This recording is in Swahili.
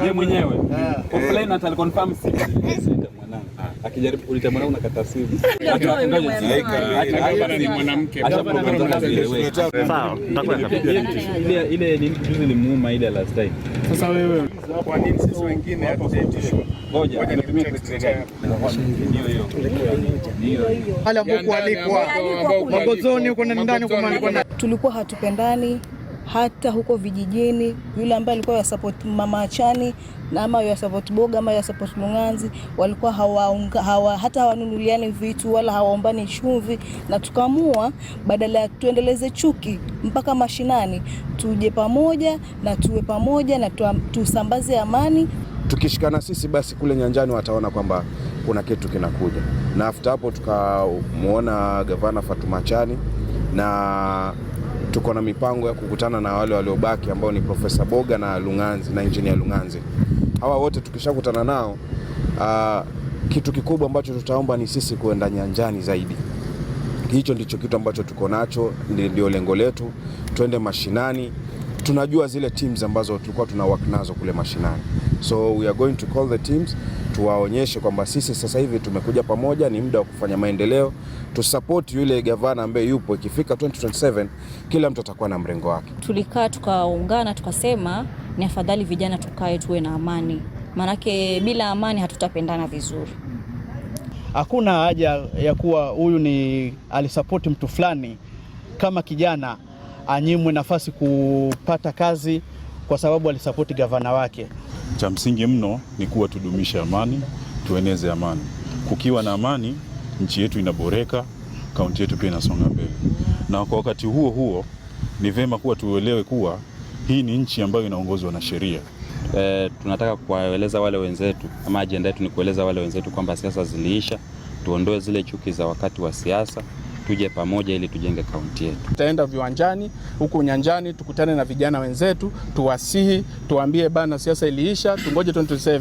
Yeye mwenyewe. Offline hata aliconfirm simu. Mwanangu. Akijaribu kuita mwanangu nakata simu. Gavana ni mwanamke. Sawa, tutakwenda. Ile ile nini juzi limuuma ile last time. Sasa wewe, kwa nini sisi wengine hatujaitishwa? Ngoja, ametumia criteria gani? Ndio hiyo. Ndio hiyo. Wale ambao kualikwa Magozoni huko na ndani huko Magozoni. Tulikuwa hatupendani hata huko vijijini. Yule ambaye alikuwa ya support Mama Achani na ama ya support Boga ama ya support Lung'anzi walikuwa hawaunga, hata hawanunuliani vitu wala hawaombani chumvi, na tukaamua badala ya tuendeleze chuki mpaka mashinani, tuje pamoja na tuwe pamoja na tusambaze amani. Tukishikana sisi basi kule nyanjani wataona kwamba kuna kitu kinakuja, na after hapo tukamuona gavana Fatuma Achani na tuko na mipango ya kukutana na wale waliobaki ambao ni Profesa Boga na Lung'anzi na Engineer Lung'anzi. Hawa wote tukishakutana nao, kitu kikubwa ambacho tutaomba ni sisi kuenda nyanjani zaidi. Hicho ndicho kitu ambacho tuko nacho, ndio lengo letu, twende mashinani. Tunajua zile teams ambazo tulikuwa tuna work nazo kule mashinani, so we are going to call the teams tuwaonyeshe kwamba sisi sasa hivi tumekuja pamoja, ni muda wa kufanya maendeleo, tusupport yule gavana ambaye yupo. Ikifika 2027 kila mtu atakuwa na mrengo wake. Tulikaa tukaungana, tukasema ni afadhali vijana tukae tuwe na amani, maanake bila amani hatutapendana vizuri. Hakuna haja ya kuwa huyu ni alisapoti mtu fulani kama kijana anyimwe nafasi kupata kazi kwa sababu alisapoti gavana wake. Cha msingi mno ni kuwa tudumishe amani, tueneze amani. Kukiwa na amani, nchi yetu inaboreka, kaunti yetu pia inasonga mbele. Na kwa wakati huo huo ni vema kuwa tuelewe kuwa hii ni nchi ambayo inaongozwa na sheria. Tunataka kuwaeleza wale wenzetu ama ajenda yetu ni kueleza wale wenzetu kwamba siasa ziliisha, tuondoe zile chuki za wakati wa siasa, tuje pamoja ili tujenge kaunti yetu. Tutaenda viwanjani huku nyanjani, tukutane na vijana wenzetu, tuwasihi, tuambie bana, siasa iliisha, tungoje 2027.